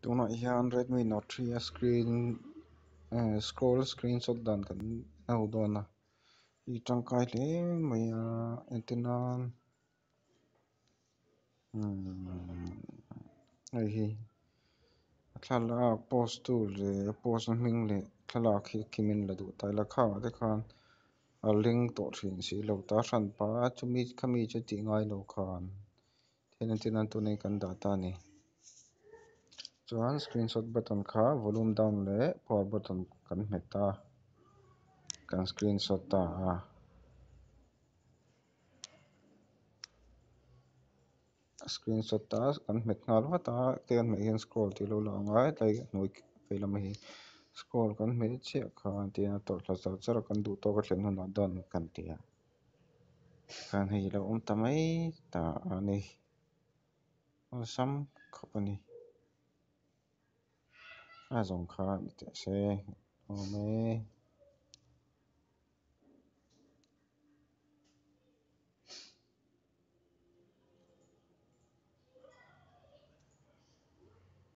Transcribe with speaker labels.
Speaker 1: Tunah hian Redmi Note 3 a screen scroll screenshot dan kan ho dawn a i tangkai hle mai a entir nan hei hi a thlalak post tu leh a post na hming leh thlalak hi kimin la duh ta ila khangah te khan a link tawh thin si lo ta hranpa a chumi khami chu tih ngai lo khan thil entir nan tuna hi kan dah ta a ni. Chuan screenshot button kha volume down leh power button kan hmet a kan screenshot ta a. Screenshot ta kan hmet nghal vat a te kan hmeh hian scroll tih a lo lang a hetlai hnuai vei lamah hi scroll kan hmeh chiah khan tihian a tawlh thla char char a kan duh tawk a thlen hunah done kan ti a khan hei a lo awm ta mai ta a ni awlsam khawp a ni a zawng kha ni teh se awm e.